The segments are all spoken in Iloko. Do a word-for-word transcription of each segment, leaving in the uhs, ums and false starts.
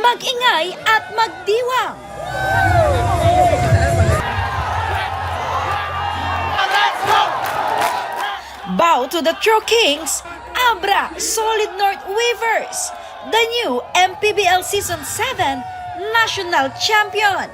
Mag-ingay at magdiwang! Bow to the true kings, Abra Solid North Weavers, the new M P B L Season seven National Champion!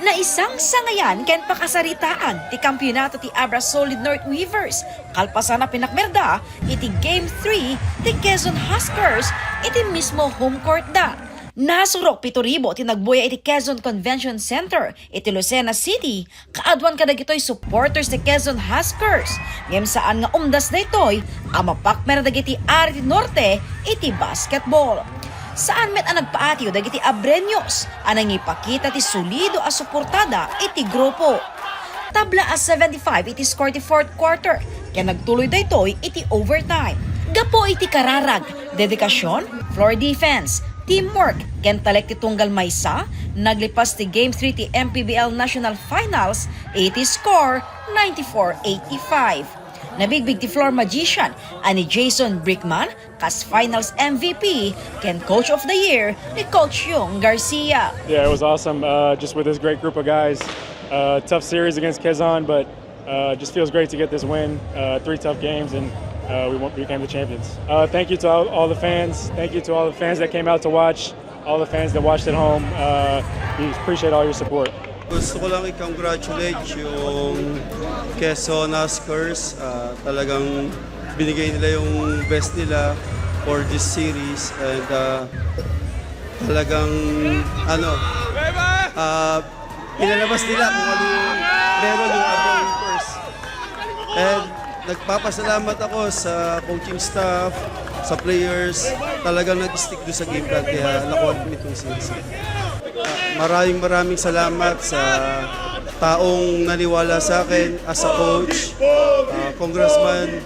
Naisangsangayan ken pakasaritaan ti kampeonato ti Abra Solid North Weavers kalpasan a pinakmerda iti Game three ti Quezon Huskers iti mismo home court da. Nasurok pito ribu ti nagbuya iti Quezon Convention Center iti Lucena City kaaduan kadagitoy supporters ti Quezon Huskers, ngem saan nga umdas daytoy a mapakmer dagiti ari ti Norte iti basketball. Saan met a nagpaatiw dagiti Abreños a nangipakita ti solido a suportada iti grupo. Tabla a seventy-five iti score ti fourth quarter, ken nagtuloy daytoy iti overtime. Gapu iti kararag, dedikasion, floor defense, teamwork, ken talek ti tunggal maysa, naglipas ti Game three ti M P B L National Finals iti score ninety-four eighty-five. Nabigbig ti floor magician a ni Jason Brickman kas Finals M V P ken Coach of the Year ni Coach Yung Garcia. Yeah, it was awesome. Uh, just with this great group of guys. Uh, tough series against Quezon, but uh, just feels great to get this win. Uh, three tough games, and uh, we, won- we became the champions. Uh, thank you to all, all the fans. Thank you to all the fans that came out to watch. All the fans that watched at home. Uh, we appreciate all your support. Gusto ko lang i-congratulate yung Quezon Huskers. Ah, talagang binigay nila yung best nila for this series. And ah, talagang, ano, ah, pinalabas nila kung ano yung meron yung Abra Weavers. And nagpapasalamat ako sa coaching staff, sa players. Talagang nag-stick doon sa game plan, kaya nakuha namin itong series. Ah, maraming maraming salamat sa taong naniwala sa akin as a coach. Ah, Congressman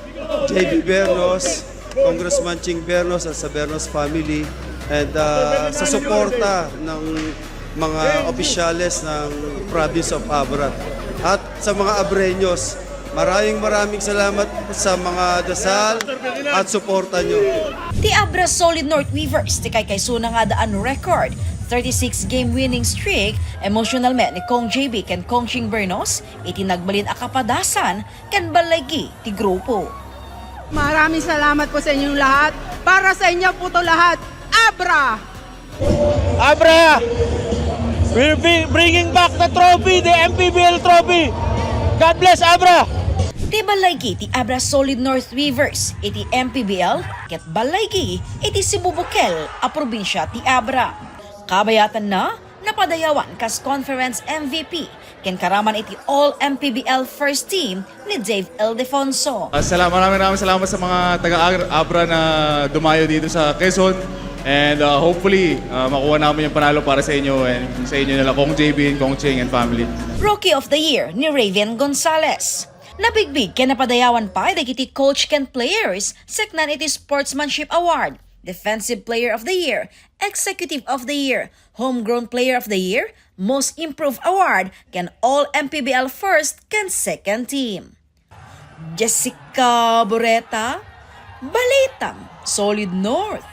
J B Bernos, Congressman Ching Bernos at sa Bernos family, and ah, sa suporta ng mga opisyales ng Province of Abra at sa mga Abreños. Maraming maraming salamat sa mga dasal at suporta nyo. Ti Abra Solid North Weavers ti kaykaysona nga addaan record thirty-six game winning streak. Emotional met ni Kong J B ken Kong Ching Bernos iti nagbalin a kapadasan ken ballaygi ti grupo. Maraming salamat po sa inyong lahat. Para sa inyo po to lahat. Abra! Abra! We're be bringing back the trophy, the M P B L trophy. God bless Abra! Ti ballaygi ti Abra Solid North Weavers iti M P B L ket ballaygi iti Cebu Bukid a probinsia ti Abra. Kabayatanna, napadayawan kas conference M V P ken karaman iti All M P B L First Team ni Dave Ildefonso. Ah, salam-, maraming, maraming salamat sa mga taga Abra na dumayo dito sa Quezon. And ah, hopefully, ah, makuha namin yung panalo para sa inyo and sa inyo nila Kong J B and Kong Ching and family. Rookie of the Year ni Raven Gonzalez. Nabigbig ken napadayawan pay dagiti coach ken players sakbay iti Sportsmanship Award, Defensive Player of the Year, Executive of the Year, Homegrown Player of the Year, Most Improved Award, ken All M P B L First ken Second Team. Jessica Boreta, Balitang Solid North.